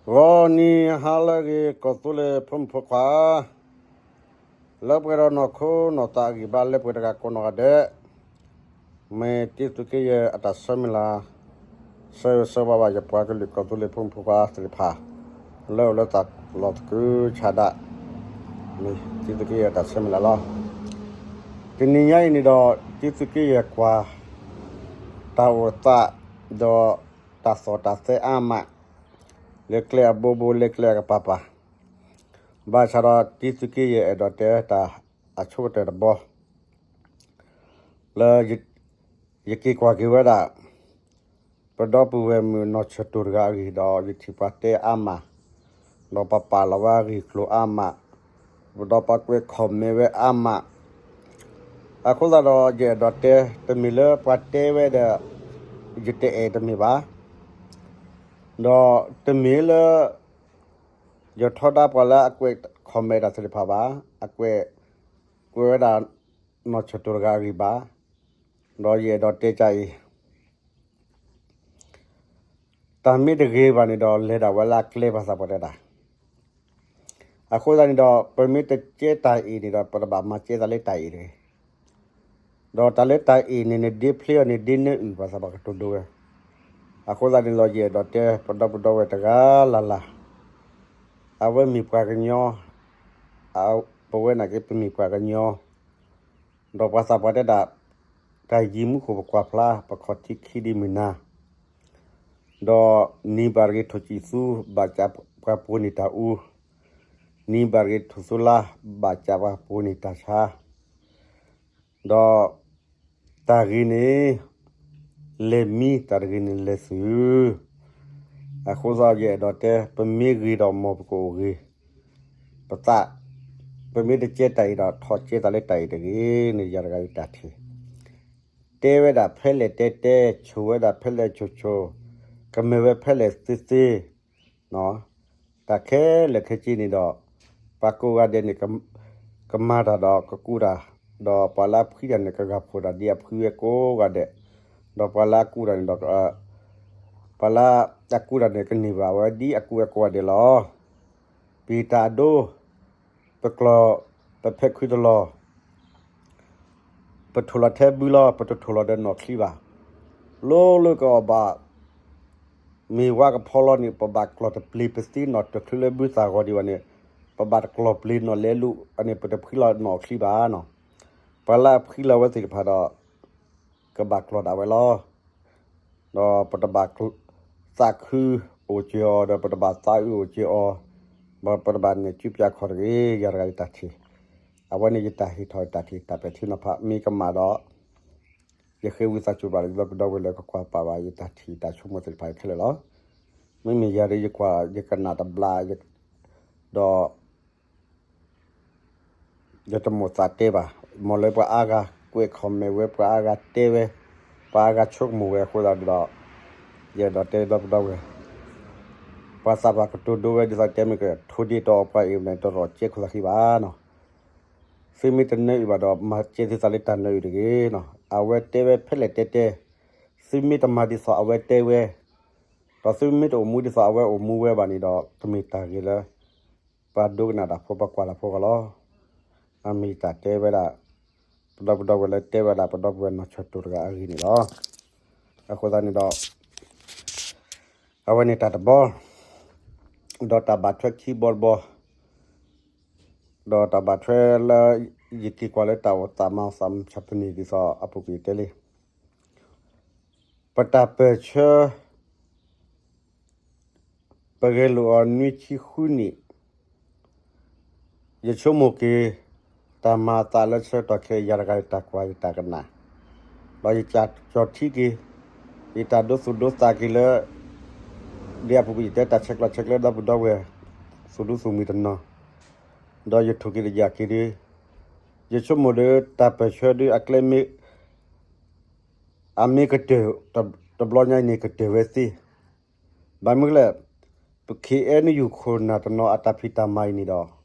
ဂီၤနံၤဟါလၢအဂ့ၤ ကီၢ်သူလ့ၤဖိမုၣ်ဖိခွါ, လၢပှဲၤဒီးနီၢ်ခိနီၢ်သးအဂံၢ်ဘါ လၢပှဲၤတဂၤကိးနီၢ်ဂၤဒဲး, မ့ၢ်တံသုးက့ယဲၢ်အတၢ်ဆၢမုၢ်လၢ်, ဆၢဂ့ၤဆၢဝါဘၣ်ယပှၤကလုာ်ကီၢ်သူလ့ၤဖိမုၣ်ဖိခွါသ့ၣ်တဖၣ်, လၢအိၣ်လၢသးလီၤသကုၤဆးဒး, မ့ၢ်တံသုးက့ယဲၢ်အတၢ်ဆၢမုၢ်လၢ်လီၤ. တနံၤညါအံၤန့ၣ်ဒီး တံသုးက့ယဲၢ်ကွၢ် တၢ်အိၣ်သး ဒီးတၢ်သီၣ်တၢ်သဲအါမး လၢကျဲအဘိဘိ လၢကျဲအကပၤပၤ, ဘၣ်ဆၣ်ဒီးတံသုးက့ယဲၢ်အဲၣ်ဒိးတဲတၢ်အဆိကတၢၢ်တဘီ လၢ ယက့ၤကွၢ်က့ၤဝဲဒၣ် ပဒီပုၢ်ဝဲၢ်မုၣ်နီၢ်ဆၢၣ်တိၢ်တဂၤအဂ့ၢ်ဒီး ယထံၣ်ပှၤတဲအါမး, ဒီးပှၤပာ်လီၤဝဲအဂ့ၢ်ကျိၤအါမး, ဒီးပှၤကွဲး comment ဝဲအါမး, အဃိသတးဒီး ယအဲၣ်ဒိးတဲ တမ့ၢ်လၢပှၤတဲဝဲဒီး ယတအဲၣ်တမ့ၢ်ဘၣ်, ဒီးတမ့ၢ်လၢ ယထီဒါပှၤလၢအကွဲး comment တၢ်သ့ၣ်တဖၣ်ဘၣ်, အကွဲး ကွဲးဝဲဒၣ် နီၢ်ဆၢၣ်တိၢ်တဂၤအဂ့ၢ်ဘၣ်, ဒီးယအဲၣ်ဒိးတဲကါအံၤ တၢ်မ့ၢ်တဂ့ၤဘၣ်န့ၣ်ဒီး လဲၤဒၣ်ဝဲလၢအကျဲ ပှၤသးပှၢ်တဲဒၣ်, အဃိသတးန့ၣ်ဒီး ပမ့ၢ်တကဲတၢ်အ့ၣ်န့ၣ်ဒီး ပတဘၣ်မၤကဲသးလၢတၢ်အ့ၣ်တဂ့ၤ, ဒီးတၢ်လၢတၢ်အ့ၣ်န့ၣ်န့ၣ် ဒ့ဖျ့အီၤန့ၣ် ဒ့နၢအုၣ် ပှၤသးပှၢ်ကတိၤဒိဝဲ, အဃိသတးန့ၣ်ဒီး ယအဲၣ်ဒိးတဲ ပဒီပုၢ်ဒီဝဲၢ်တဂၤလၢ်လၢ်, အဝဲမ့ၢ်ပှၤကညီ, ပဝဲနာ်က့ ပမ့ၢ်ပှၤကညီ, ဒီးပှၤသးပှၢ်တဲဒၣ် တၢ်ယံၤမူခိၣ်ပကွၢ်ဖျါ ပခီၣ်ထံးခံဒ်မုၢ်နၤ, ဒီးနံၤဘၣ်တဂ့ၤထိၣ်ကံၣ်သူ ဘၣ်ကးပှၤပှိၤန့ၢ်တၢ်အူ, နံၤဘၣ်တဂ့ၤထိၣ်သူလါ ဘၣ်ကးပှၤပှိၤန့ၢ်တၢ်ဆါ, ဒီးတၢ်ဂ့ၤန့ၣ် လဲၤမံ တၢ်တဂ့ၤန့ၣ်လဲၤသုး, အဃိသတးယအဲၣ်ဒိးတဲ ပမ့ၢ်ဂ့ၤဒီးမ်ပကအိၣ်ဂ့ၤ, ပသး, ပမ့ၢ်တကဲတၢ်အ့ၣ်ဒီး ထီၣ်ကဲသးလၢတၢ်အ့ၣ်တဂ့ၤန့ၣ် ယၤတဂၤယတၢ်ထံၣ်, တဲဝဲဒၣ်ဖဲလဲၣ်တဲတဲ ဆိၣ်ဝဲဒၣ်ဖဲလဲၣ်ဆိၣ်ဆိၣ်, ကမၢၢ်ဝဲဖဲလဲၣ်သ့သ့ တၢ်ခဲလၢာ်ခဲဆ့န့ၣ်ဒီး ပှၤကိးဂၤဒဲးန့ၣ် ကမၤတၢ်ဒီးကကူတၢ်, ဒီးပှၤလၢအဖှံတၢ်န့ၣ် ကဂၤဖှိၣ်တၢ်ဒ်အဖှံဝဲကိးဂၤဒဲး, ဒီးပှၤလၢအကူတၢ်န့ၣ်ဒီး ပှၤလၢအကူတၢ်န့ၣ် ကန့ၢ်ဘၣ်ဝဲဒ်အကူဝဲကိးဂၤဒဲးလီၤ. ပယံာ်တၢ်အဒိ ပကျီၢ် ပဖဲးခုတလီၢ် ပထိၣ်လီၤထဲဘုလီၤ, ပတထိၣ်လီၤဒီးနီၣ်ချံဘၣ်. လိၤလိၤကအီၣ်ဘၣ် မ့ၢ်ဝါကဖီလီၤန့ၣ် ပဘၣ်ကျီၢ်တပျ့ၤ ပသံနီၣ်တချုးလၢဘုသၣ်ဂီၤဒံးဘၣ်န့ၣ်, ပဘၣ်တကျီၢ်ပျ့ၤနီၣ်လဲၤလူၤန့ၣ် ပတဖှံလီၤနီၣ်ချံဘၣ်နီၤ. ပှၤလၢအဖှံလီၤဝဲသ့ၣ်တဖၣ်ဒီး ကဘၣ်ကျီၢ်ဒၣ်ဝဲလီၤ. ဒီးပတဘၣ်သးခုအိၣ်စၢၤအီၤ ဒီးပတဘၣ်သးအုးအိၣ်စၢၤအီၤ, ဒီးပတဘၣ်နဲၣ်စုပျးခီၣ်တဂ့ၤ, ယၤတဂၤယတၢ်ထံၣ်, အဝဲန့ၣ်ယတၢ်ဟ့ၣ်ထီၣ်ယတၢ်ထံၣ်တၢ်ပဲာ်ထံနီၤဖး မ့ၢ်ကမၣ်ဒီး ယဃ့ဝံသးစူၤဘၣ်ဒီး ဒီပုၢ်ဒီဝဲၢ်လၢကကွၢ်ပာ်ဘၣ်ယတၢ်ထံၣ်တၢ်ဆိကမိၣ်သ့ၣ်တဖၣ်ခဲလၢာ်လီၤ. မ့မ့ၢ်ယၤဒီးယကွၢ် ယကနၣ်တဘျီ ဒီး ယတမိၣ်သးတဲဘၣ်, မ်လၢပှၤအါဂၤကွဲး comment ဝဲ ပှၤအါဂၤတဲဝဲ, ပှၤအါဂၤဆိကမိၣ်ဝဲအဃိသတးဒီး ယအဲၣ်ဒိးတဲဒီပုၢ်ဒီဝဲၢ်, ပှၤသးပှၢ်ကတိၤဒိဝဲဒ်သိးတဲမ့ၢ်က ထိၣ်ဒ့တီအီၤပှၤအ့ၣ်န့ၣ် တရီၣ်ကဲခိၣ်သးခံဘၣ်နီၤ. သုမ့ၢ်တနၢအုၣ်ဘၣ်ဒီး မၤကဲသုသးလၢတၢ်နၢအုၣ်တဂ့ၤနီၤ. အဝဲတဲဝဲဖဲလဲၣ်တဲတဲ, သုမ့ၢ်တမၤဒ်သိးအဝဲတဲဝဲ, ဒီးသုမ့ၢ်တအိၣ်မူဒ်သိးအဝဲအိၣ်မူဝဲဘၣ်န့ၣ်ဒီး တမ့ၢ်တၢ်ဂ့ၤလၢ ပှၤဒိကနၣ်တၢ်ဖိ ပှၤကွၢ်တၢ်ဖိဂီၢ်လီၤ. အမ့ၢ်ယတၢ်တဲဝဲဒၣ် ပဒီပုၢ်ဒီဝဲၢ်လၢတဲဝဲဒၣ် ပဒီပုၢ်ဝဲၢ်နီၢ်ဆၢၣ်တိၢ်တဂၤအဂ့ၢ်န့ၣ်လီၤ. အဃိသတးန့ၣ်ဒီး အဝဲန့ၣ်တၢ်တဘီ, ဒီးတၢ်ဘၣ်ထွဲခံဘီတဘီ, ဒီးတၢ်ဘၣ်ထွဲလၢ ယက့ၤကွၢ်လၢတၢ်အိၣ်သးမၤသးမုၢ်ဆါတနံၤဒ်သိးအပူၤကွံာ်တဲလံ ပတၢ်ပၢၢ်ဆၢ ပဂဲၤလိာ်အီၤနွံဆံဃုနံၣ်, ယဆိကမိၣ်က့ၤ တၢ်မၤအသးလၢဆၢကတီၢ်ခဲအံၤ ယၤတဂၤယတၢ်ကွၢ်ယတၢ်ကနၣ်, ဒီးယကၢ်ကၠီၣ်ထံက့ၤ, ယတၢ်ဒိသူၣ်ဒိသးက့ၤလၢ ဒ်အပူၤကွံာ်ယတဲတၢ်ဆဲးကျိးဆဲးကျၢဒီပုၢ်ဒီဝဲၢ် သူၣ်ဒူသူၣ်မံၤတနီၤ, ဒီးယထိၣ်က့ၤတယာ်က့ၤဒီး ယဆိကမိၣ်ဒီးတၢ်ပၢၢ်ဆၢဒီးအကျဲမ့ၢ် အမ့ၢ်ကတၢၢ် တဘျီညါအံၤန့ၣ် ကတၢၢ်ဝဲသ့, ဘၣ်မနုၤလဲၣ်, ပ ခ့အဲၣ်ယူၣ် ခိၣ်နၢ်တနီၤအတၢ်ဖံးတၢ်မၤအံၤန့ၣ်ဒီး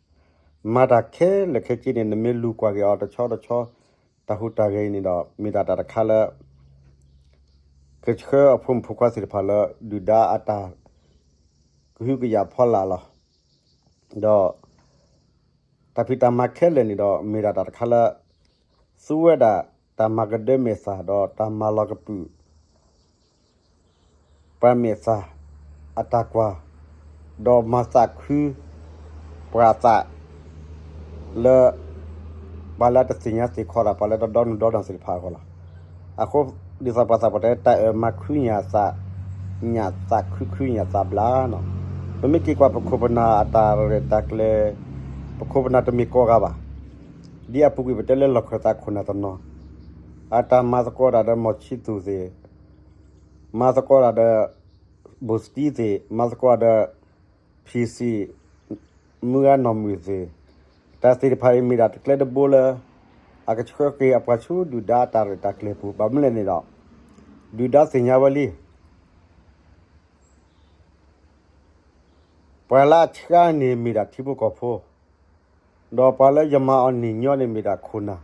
မၤတၢ်ခဲလၢာ်ခဲဆ့န့ၣ် နမ့ၢ်လူၤကွၢ်က့ၤအီၤတဆီတဆီ တၢ်ဟူးတၢ်ဂဲၤအံၤန့ၣ်ဒီး မ့ၢ်ဒၣ်တၢ်တခါလၢ ကဆှၢအဖိမုၣ်ဖိခွါသ့ၣ်တဖၣ်လၢ ဒုၣ်ဒါအတၢ် ကဟုကယာ်ဖီလာ်လီၤ. ဒီး တၢ်ဖံးတၢ်မၤခဲလၢာ်န့ၣ်ဒီး မ့ၢ်ဒၣ်တၢ်တခါလၢ သူဝဲဒၣ်တၢ်မၤကဒၢမဲာ်သၣ် ဒီးတၢ်မၤလီၤကပုာ် ပှၤမဲာ်သၣ်အတၢ်ကွၢ်, ဒီးမၤသးခု ပှၤသး လၢ ပှၤလၢတသ့ၣ်ညါသ့ၣ်ခီဒၣ် ပှၤလၢတဒီနုၢ်ဒီနၢ်သ့ၣ်တဖၣ်အဂီၢ်လီၤ. အဃိ ဒ်သိးပှၤသးပှၢ်တဲ တၢ်အၢၣ်မၤခုညၣ်သး ညၣ်သးခုခုညၣ်သးဘျါနီၤ. ပမ့ၢ်က့ၤကွၢ်ပခိၣ်ပနၢ်အတၢ်ရဲၣ်တၢ်ကျဲၤ, ပခိၣ်ပနၢ်တမ့ၢ်ကိးဂၤဘၣ်. ဒ်အပူၤကွံာ်ပတဲလၢလီၢ်ခၢၣ်သးခိၣ်နၢ်တနီၤ, အတၢ်မၤသကိးတၢ်ဒီးမီၢ်ဆံသူၣ်သ့ၣ်, မၤသကိးတၢ်ဒီး ဘိၣ်စတံသ့ၣ်, မၤသကိးတၢ်ဒီး ဖံစံၣ် မုၢ်ဂၤနီၢ်မုၢ်သ့ၣ်, တၢ်သ့ၣ်တဖၣ်အံၤမ့ၢ်ဒၣ်တၢ်ကျဲတဘိလၢ အကဆှၢက့ၤအပှၤဆူဒုၣ်ဒါအတၢ်ရဲၣ်တၢ်ကျဲၤပူၤ ဘၣ်မနုၤလဲၣ်န့ၣ်ဒီး ဒုၣ်ဒါသ့ၣ်ညါဝဲလံ ပှၤလၢအဆှၢန့ၣ်မ့ၢ်ဒၣ်ထံဖိကီၢ်ဖိ, ဒီးပှၤလၢယမၤအီၤန့ၣ်ညီန့ၣ်မ့ၢ်ဒၣ်ခိၣ်နၢ်,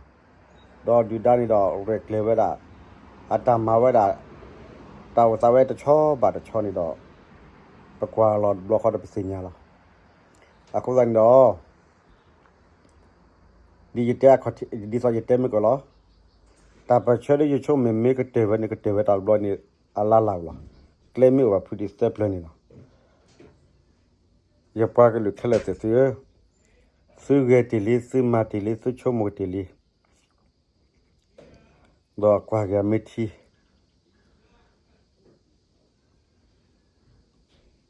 ဒီးဒုၣ်ဒါန့ၣ်ဒီးရဲၣ်ကျဲၤဝဲဒၣ်, အတၢ်မၤဝဲဒၣ်, တၢ်အိၣ်သးဝဲတဆီဘၣ်တဆီန့ၣ်ဒီး ပကွၢ်လီၤတဘျီဃီဒီးပသ့ၣ်ညါလီၤ. အဃိသတးန့ၣ်ဒီး ဒ်ယတဲ, ဒ်သိးယတဲမ့ၢ်ကီးလီၤ, တၢ်ပၢၢ်ဆၢဒီးယဆိကမိၣ်မ့ၢ်ကတၢၢ်ဝဲန့ၣ် ကတၢၢ်ဝဲတၢ်တဘျီန့ၣ် အလါလၢ်လီၤ. ကျဲမ့ၢ်အိၣ်ဘၣ်ဖုဒံးသၢပျၢၤန့ၣ်လီၤ. ယပှၤကလုာ်ခဲလၢာ်သ့ၣ်သုဧၢ, သုဂဲၤတ့ၢ်လံ, သုမၤတ့ၢ်လံ, သုဆိကမိၣ်တ့ၢ်လံ, ဒီးကွၢ်က့ၤမ့ၢ်ထံ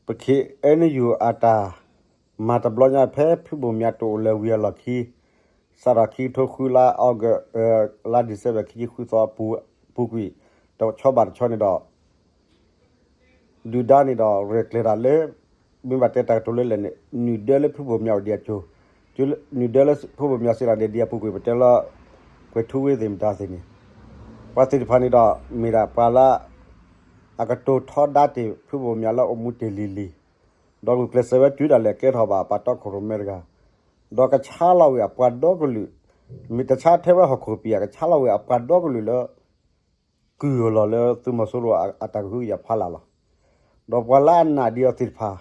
ပ ခ့ၣ်အဲၣ်ယူၣ် အတၢ်မၤတဘျီညါ ဖဲဖုဘိၣ်မၠးတအိၣ်လၢၤဝံၤအလီၢ်ခံ, စးထီၣ်ခံကထိဃု လါအီကူး, လါဒံၣ်စ့ဘၢၣ် ခံဆံဃုသီအပူၤကွံာ် တဆီဘၣ်တဆီန့ၣ်ဒီး ဒုၣ်ဒါန့ၣ်ဒီးရဲၣ်ကျဲၤတၢ်လၢ မ့ၢ်ဘၣ်တဲတၢ်ကတိၤလၢလဲၣ်န့ၣ် နုာ်ဒၢလၢဖုဘိၣ်မၠးအိၣ်ဒံးအစိၤ, နုာ်ဒၢလၢဖုဘိၣ်မၠးစံးတၢ်န့ၣ် ဒ်အပူၤကွံာ်ပတဲလၢ ကွဲၤထူဝ့သ့ၣ်မတၤသ့ၣ်န့ၣ်, ပှၤသ့ၣ်တဖၣ်န့ၣ်ဒီး မ့ၢ်ဒၣ်ပှၤလၢ အကတိၤထီဒါတ့ၢ်ဖုဘိၣ်မၠးလၢအိၣ်မူတ့ၢ်လံၤလံၤ, ဒီးဂုာ်ကျဲးစၢးဝဲတုၤဒၣ်လဲာ်ကဲထီၣ်ဘၣ်ပှၤတီခိၣ်ရိၣ်မဲတဂၤ, ဒီးကဆါလီၤဝဲအပှၤဒီကလုာ်, မ့ၢ်တဆါထဲဝဲဟီၣ်ခိၣ်ပံၤဧါ, ကဆါလီၤဝဲအပှၤဒီကလုာ်လၢ ကုၢ်အလီၢ်လၢသုးမီၤစိရိၤအတၢ်ကဟုကယာ်ဖီလာ်လီၤ. ဒီးပှၤလၢအနာ်ဒံးအီၤသ့ၣ်တဖၣ်,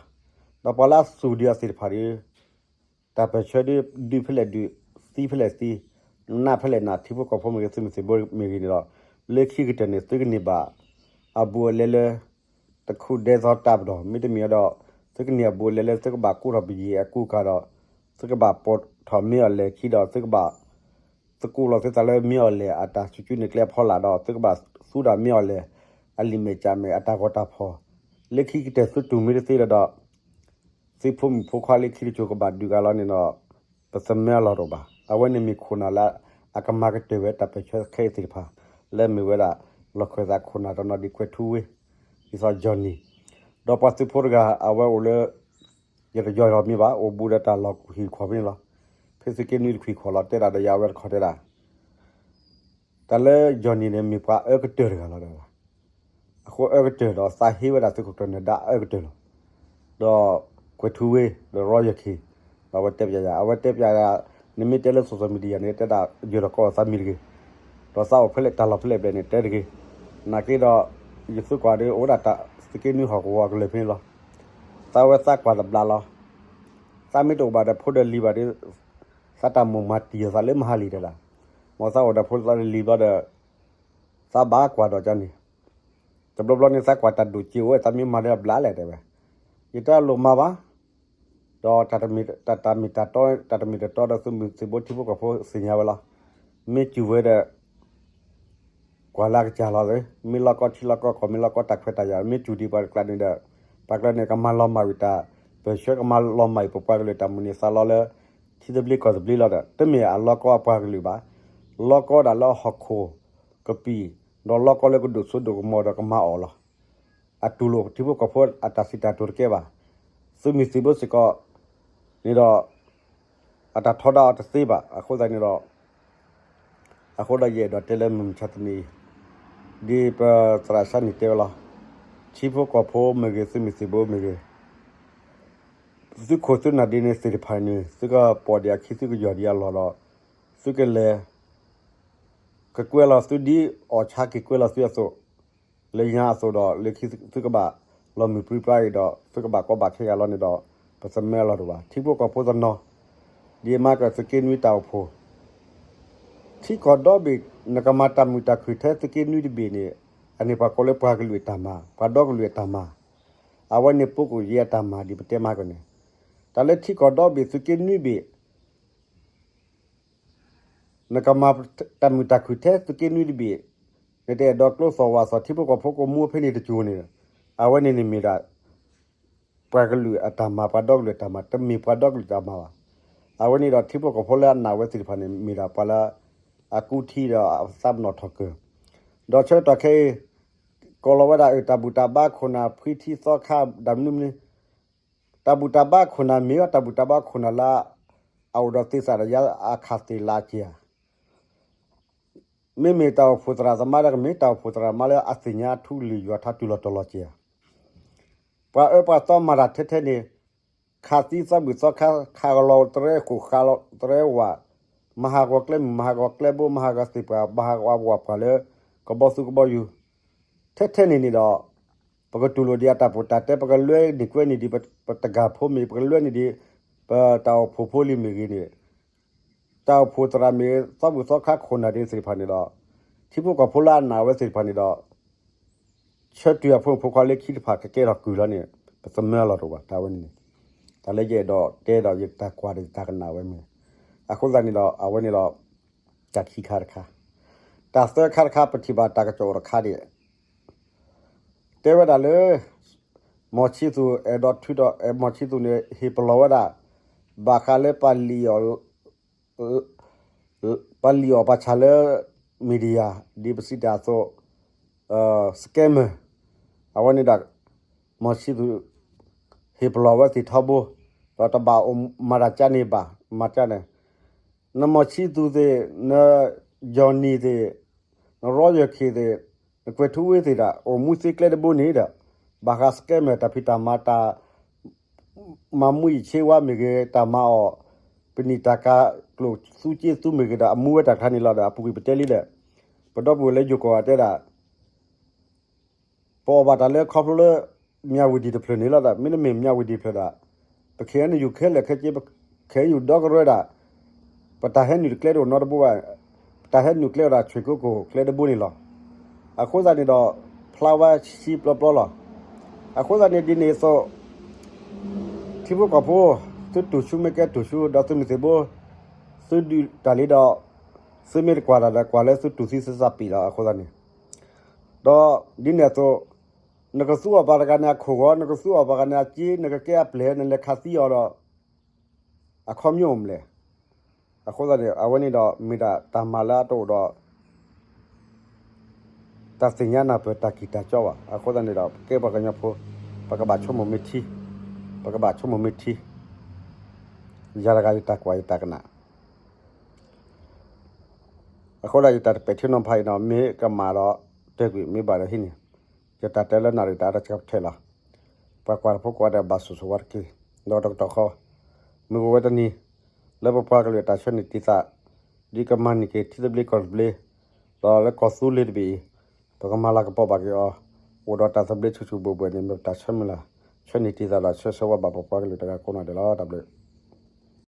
ဒီးပှၤလၢအသူၣ်ဒံးအီၤသ့ၣ်တဖၣ်ဒီး တၢ်ပၢၢ်ဆၢဒုး ဒုးဖဲလဲၣ်ဒုး, သံဖဲလဲၣ်သံ, နးဖဲလဲၣ်နး, ထံဖိကီၢ်ဖိမ့ၢ်ဂ့ၤ, သုးမုၢ်သံၣ်ဘိမ့ၢ်ဂ့ၤန့ၣ်ဒီး လၢခံကတၢၢ်န့ၣ် သုကန့ၢ်ဘၣ် အဘူးအလဲလၢ တခူၣ်ဒဲသီတၢ်ပတီၢ်, မ့တမ့ၢ်ဒီး သုကန့ၢ်အဘူးအလဲလၢ သုကဘၣ်ကူထီၣ်ပယီၤအကူအကၤဒီး သုကဘၣ်ပိာ်ထီၣ်မ့ၢ်အီၤလဲၣ်ခံဒီး သုကဘၣ် သကိးလီၤသုသးလၢမ့ၢ်အီၤလဲၣ် အတၢ်စူၢ်ကၠူၢ်န့ၢ်ကျဲအဖီလာ်ဒီး သုကဘၣ်သူဒၣ်မ့ၢ်အီၤလဲၣ် အလံာ်မဲာ်ကၠးမဲာ် အတၢ်ဂီၤတၢ်ဖီၣ်, လၢခံကတၢၢ်သုတူၢ်မ့ၢ်တသ့လၢၤဒီး သုဖိမုၣ်ဖိခွါလၢခံတစိၤကဘၣ်ဒုးဂၤလီၤန့ၣ်ဒီး ပသမၢအလီၢ်တအိၣ်ဘၣ်. အဝဲန့ၣ်မ့ၢ်ခိၣ်နၢ်လၢအကမၤကတၢၢ်ဝဲတၢ်ပၢၢ်ဆၢခဲအံၤသ့ၣ်တဖၣ် လၢမ့ၢ်ဝဲဒၣ် လီၢ်ခၢၣ်သးခိၣ်နၢ်တနီၤဒ်ကွဲၤထူဝ့ ဒ်သိး Johnny ဒီးပှၤသုးဖိတဂၤ အဝဲအိၣ်လၢ ယတယီၤလီၤမ့ၢ်ဘၣ် အိၣ်ဘူးဒီးတၢ်လီၢ်ဟံၣ်တခီၣ်ဖဲန့ၣ်လီၤ. ဖဲသုးက့နွံတခွံၣ်ခီၣ်လီၤ တဲဒၣ်ဒီးယၤဝဲတခီၣ်တဲဒၣ် တၢ်လၢ Johnny န့ၣ် မ့ၢ်ပှၤအၢကတၢၢ်တဂၤလီၤ. အဃိအၢကတၢၢ်ဒီးသးဟ့ဝဲဒၣ်သုးခိၣ်ကျၢၢ်နၢၤဒါအၢကတၢၢ်လီၤ. ဒီးကွဲၤထူဝ့ ဒီး Royal King ဒီးအဝဲတဲပျးယၤ အဝဲတဲပျးယၤ နမ့ၢ်တဲလၢ social media န့ၣ် တဲဒၣ်ယၢၤထီၣ်ကီးသးမံၤတဂ့ၤ. ဒီးသးအိၣ်ဖဲလဲၣ်တၢ်လီၢ်ဖဲလဲၣ်ဘျဲၣ်န့ၣ် တဲတဂ့ၤ. နာ်က့ဒီး ယသုကွၢ်ဒီး အိၣ်ဝဲဒၣ်တၢ်သုးက့နွံဟီၣ်ကဝီၤကလၢာ်ဖဲန့ၣ်လီၤ. သးဝဲသးကွၢ်တဘျးလီၤ. သးမ့ၢ်တအိၣ်ဘၣ်ဒီးဖိဒီးလံၤဘၣ်ဒီး သးတၢ်မိၣ်မၤတံၢ်အသးလၢမဟါလံၤတဲဒၣ်. မ်သးအိၣ်ဒီးဖိသးလံၤဘျီဒီး သးဘၣ်ကွၢ်ဒီးကန့ၣ် တဘျီဘျီန့ၣ် သးကွၢ်တၢ်ဒိၣ်စ့အိၣ်ဝဲ သးမ့ၢ်မၤဒီးအဘျးလဲၣ်တဲဝဲ. ယတလိၣ်မၤဘၣ်. ဒီးတၢ်တမ့ၢ်တၢ်တီ တၢ်တမ့ၢ်တၢ်တီဒီး သုးမုၢ်သံၣ်ဘိထံဖိကီၢ်ဖိသ့ၣ်ညါဝဲလီၤ. မ့ၢ်စူၢ်ဝဲဒီး ကွၢ်လၢအကစၢ်လီၤသ့, မ့ၢ်လီၢ်ကီထံလီၢ်ကီကီၢ် မ့ၢ်လီၢ်ကီတၢ်ခွဲးတၢ်ယာ် မ့ၢ်စူၢ်ဒံးပှၤတကျါန့ၣ်ဒီး ပှၤကျါန့ၣ် ကမၤလီၤမၢ်ဝံၤတၢ်ပၢၢ်ဆၢ ကမၤလီၤမၢ်အံၤ ပပှၤကလုာ်တၢ်မုၢ်န့ၢ်သးလီလၢ ထံသဘျ့ကီၢ်သဘျ့လီၤဒီး တမ့ၢ်အလီၢ်ကီအပှၤကလုာ်ဘၣ်. လီၢ်ကီဒၣ်လၢဟီၣ်ခိၣ်ကပံာ် ဒီးလီၢ်ကီလၢကဒိၣ်စိဒိၣ်ကမီၤဒီးကမၤအီၣ်လီၤ. အတူၢ်လိာ်ထံဖိကီၢ်ဖိအတၢ်စံးတၢ်ကတိၤတကဲဘၣ်. သုးမုၢ်သံၣ်ဘိစ့ၢ်ကီးန့ၣ်ဒီး အတၢ်ထီဒါအီၤတသ့ဘၣ်. အဃိသတးန့ၣ်ဒီး အဃိဒီးယအဲၣ်ဒိးတဲလၢမုၢ်မဆါတနံၤအံၤ ဒ်ပသရၣ်စၢ်နံၣ်တဲဝဲလီၤ. ထံဖိကီၢ်ဖိမ့ၢ်ဂ့ၤ သုးမုၢ်သံၣ်ဘိမ့ၢ်ဂ့ၤ သုခိၣ်သုနၢ်ဒ်န့ၣ်သ့ၣ်တဖၣ်န့ၣ် သုကပိာ်ဒံးအခံ သုကယီၢ်ဒံးအလီၢ်ဒီး သုကလဲၤ ကကွဲလီၤသုဒ်အီၣ်ဆါက့ၤကွဲလီၤသုအသိး လၢညါအသိးဒီး လၢခံသုကဘၣ် လီၤမုၢ်ပြံပြါအံၤဒီး သုကဘၣ်ကီဘၣ်ခဲဂၤလီၤန့ၣ်ဒီး ပသမၢလီၤတအိၣ်ဘၣ်. ထံဖိကီၢ်ဖိတနီၤ ဒ်အမၤကၢၢ်သုးက့နွံတၢ်အိၣ်ဖှိၣ် ထံကီၢ်ဒီဘ့ၣ် နကမၤတၢ်မုာ်တၢ်ခုၣ်ထဲသုးက့နွံတဘ့ၣ်န့ၣ် အန့ၣ်ပှၤကိးလၢပှၤကလုာ်အတၢ်မၤ ပှၤဒီကလုာ်အတၢ်မၤ အဝဲန့ၣ် ပကိၣ်ယဲအတၢ်မၤ ဒ်ပတဲမၤကၢၢ်န့ၣ် တၢ်လၢထံကီၢ်ဒီဘ့ၣ်သုးက့နွံဘ့ၣ် နကမၤတၢ်မုာ်တၢ်ခုၣ်ထဲသုးက့နွံတဘ့ၣ် နတအဲၣ်ဒိးကျိသီၣ်ဝၣ်သီၣ်ထံဖိကီၢ်ဖိကမူဖဲန့ၣ်တစိၤန့ၣ် အဝဲန့ၣ်န့ၣ်မ့ၢ်ဒၣ် ပှၤကလုာ်အတၢ်မၤ ပှၤဒီကလုာ်အတၢ်မၤ တမ့ၢ်ပှၤဒီကလုာ်တၢ်မၤဘၣ်. အဝဲန့ၣ်ဒီးထံဖိကီၢ်ဖိလၢအနာ်ဝဲသ့ၣ်တဖၣ်န့ၣ် မ့ၢ်ဒၣ်ပှၤလၢ အကူထံဒီးအသးပနီၣ်ထီၣ်ကၢၢ် ဒီးဆၢကတီၢ်ခဲအံၤ ကိးလီၤဝဲဒၣ်အတၢ်ဘူၣ်တၢ်ဘါခိၣ်နၢ် ဖှံထံသီခါ ဒၣ်မနုၤမနုၤ တၢ်ဘူၣ်တၢ်ဘါခိၣ်နၢ်မ့ၢ်အီၤ တၢ်ဘူၣ်တၢ်ဘါခိၣ်နၢ်လၢ အအိၣ်ဒီးသ့ၣ်သၣ်ဒီးယါအခၣ်သ့ၣ်လၢက့ၤဧါ မ့မ့ၢ်တၢ်အိၣ်ဖှိၣ်သရၣ်သမါဒီးကမ့ၢ်တၢ်အိၣ်ဖှိၣ်သရၣ်သမါလၢအသ့ၣ်ညါထူကလုာ်ယွၤထါတုၤလီၤတီၤလီၤက့ၤဧါ ပှၤအၢပှၤသီမၤတၢ်ထဲထဲန့ၣ် ခးသံသီဘူၣ်သီခါ ခးကလီၤတရဲဃိၣ် ခးလီၤတရဲဝၣ် မၤဟးဂီၤကျဲမုၢ် မၤဟးဂီၤကျဲဘိ မၤဟးဂီၤသ့ၣ်ပှၢ် မၤဟးဂီၤဝၣ်ပှၢ်လၢ ကဘီသူကဘီယူၤ ထဲထဲန့ၣ်န့ၣ်ဒီး ပကတူၢ်လိာ်ဒံးအတၢ်ပီးတၢ်တဲ ပကလွဲန့ၢ်ကွဲန့ၢ်ဒံး ပတဂၤဖိမ့ၢ် ပကလွဲန့ၢ်ဒံး ပတၢ်အိၣ်ဖှိၣ်ဖိလံၤမ့ၢ်ဂ့ၤန့ၣ် တၢ်အိၣ်ဖှိၣ်သရၣ်မ့ၢ် သီဘူၣ်သီခါခိၣ်နၢ်ဒ်သ့ၣ်တဖၣ်န့ၣ်ဒီး ထံဖိကီၢ်ဖိလၢအနာ်ဝဲသ့ၣ်တဖၣ်န့ၣ်ဒီး ဆၢတုၤအဖိမုၣ်ဖိခွါလၢခံတဖၣ်ကကဲထီၣ်ကုၢ်လီၤန့ၣ် ပသမၢလီၤတအိၣ်ဘၣ် တၢ်ဝဲန့ၣ်န့ၣ် တၢ်လၢယအဲၣ်ဒိးတဲဒီးယတၢ်ကွၢ်ဒီးယတၢ်ကနၣ်ဝဲမ့ၢ် အဃိသတးန့ၣ်ဒီး အဝဲန့ၣ်ဒီး တၢ်ခံခါတခါ တၢ်သၢခါတခါ ပထံၣ်ဘၣ်တၢ်ကစီၣ်အိၣ်တခါဒံး တဲဝဲဒၣ်လၢ မီၢ်ဆံသူးအဲၣ်ဒိးထုးထီၣ် မီၢ်ဆံသူးန့ၣ် ဟ့ၣ်ပလီၢ်ဝဲဒၣ် ဘၣ်ဃးလၢ ပှၤလံၣ်အီၣ်ပှၤဆၣ်လၢ media ဒ်ပစံးတၢ်အသိး scammer အဝဲန့ၣ်ဒီး မီၢ်ဆံသူး ဟ့ၣ်ပလီၢ်ဝဲသ့ၣ်ထီဘိ ဒီးတဘၣ်အိၣ်မၤတၢ်ကါန့ၣ်ဘၣ် မၤကါန့ၣ် နမီၢ်ဆံသူးသ့ၣ် န Johnny သ့ၣ် န Royal K သ့ၣ် နကွဲၤထူဝ့သ့ၣ်ဒီး အိၣ်မူသ့ကျဲတဘိန့ၣ်ဒီး ဘၣ်ဃး scammer တၢ်ဖံးတၢ်မၤတၢ် မၤမူယံာ်ဆ့ဝါမ့ၢ်ဂ့ၤ တၢ်မၤအီၣ် ပနံာ်တၢ်ကၤကျိၣ်သူက့သူမ့ၢ်ဂ့ၤဒီး အမူဝဲတၢ်တခါန့ၣ်လီၤဒီး အပူၤကွံာ်ပတဲလံဒီး ပဒီပုၢ်ဝဲၢ်လၢယိၤကီၢ်ဂၤတဲဒၣ် ပအီၣ်ဘၣ်တၢ်လၢခီဖျိလၢ မၠၣ်ဝတံၣ်တဖျၢၣ်န့ၣ်လီၤဒီး မ့တမ့ၢ်မၠၣ်ဝတံၣ်တဖျၢၣ်ဒီး ပ KNU ခဲလၢာ်ခဲဆ့ ပ KNU ဒီကရၢဒီး ပတၢ်ဟဲနုာ်တကျဲတအိၣ်နီတဘိဘၣ် ပတၢ်ဟဲနုာ်ကျဲအိၣ်ဒၣ်ဆွ့ၣ်ကိကိၣ်ကျဲတဘိန့ၣ်လီၤ. အဃိသတးန့ၣ်ဒီး ဖျါဝဲဆံပျီပျီလီၤ. အဃိသတးန့ၣ်ဒ်န့ၣ်အသိး ထံဖိကီၢ်ဖိ သုတူၢ်ဆူမ့ၢ်ကဲတူၢ်ဆူ ဒီးသုးမုၢ်သံၣ်ဘိ သုဒုးတၢ်လံဒီး သုမ့ၢ်တကွၢ်တၢ်ဒီးကွၢ်လၢသုတူၢ်သံသုသးပံာ်လီၤ. အဃိသတးန့ၣ် ဒီးဒ်န့ၣ်အသိး နကသူအီၣ်ပှၤတဂၤန့ၣ်အခိၣ်ဂီၤ နကသူအီၣ်ပှၤတဂၤန့ၣ်အစ့ နကကဲအပျဲၢ် နလဲၤခးသံအီၤဒီး အခီပညီအိၣ်မလဲၣ်. အဃိသတးန့ၣ် အဝဲန့ၣ်ဒီးမ့ၢ်ဒၣ်တၢ်မၤလၢအတအိၣ်ဒီး တၢ်သ့ၣ်ညါနၢ်ပၢၢ်တၢ်ကံၢ်တၢ်ကီဘၣ်. အဃိသတးန့ၣ်ဒီး ပကဲပှၤကညီဖိ ပကဘၣ်ဆိကမိၣ်မ့ၢ်ထံ ပကဘၣ်ဆိကမိၣ်မ့ၢ်ထံ ယၤတဂၤယတၢ်ကွၢ်ယတၢ်ကနၣ် အဃိဒီးယတၢ်တပဲာ်ထံနီၤဖးအံၤဒီး မ့ၢ်ကမၣ်ဒီး တဲကွံာ် မ့ၢ်ဘၣ်ဒီးဟံးန့ၢ် ယတၢ်တဲလၢနၣ်ရံၣ်တၢ်အတၢ်ဆၢကတီၢ်ထဲလီၤ. ပှၤကွၢ်တဖိကိးဂၤဒဲးဘၣ်ဆိၣ်ဂ့ၤဆိၣ်ဝါတက့ၢ်. ဒီးတကတီၢ်ဃီ မ့ၢ်ဂ့ၤဝဲတနံၤ လၢပပှၤကလုာ်အတၢ်ဆၢန့ၢ်တံာ်သး ဒ်ကမၤန့ၢ်က့ၤထံသဘျ့ကီၢ်သဘျ့ ဒီးလၢကီၢ်သူလ့ၤတဘ့ၣ်အံၤ ပကမၤလၤကပီၤဘၣ်က့ၤအီၤ အိၣ်ဒီးတၢ်သဘျ့ဆူၣ်ဆူၣ်ဘှဲၣ်ဘှဲၣ်န့ၣ် မ့ၢ်ပတၢ်ဆၢမုၢ်လၢ် ဆၢန့ၢ်တံာ်သးဒီးဆၢဂ့ၤဆၢဝါဘၣ်ပပှၤကလုာ်တဂၤကိးဂၤဒဲးလီၤ. တၢ်ဘျုး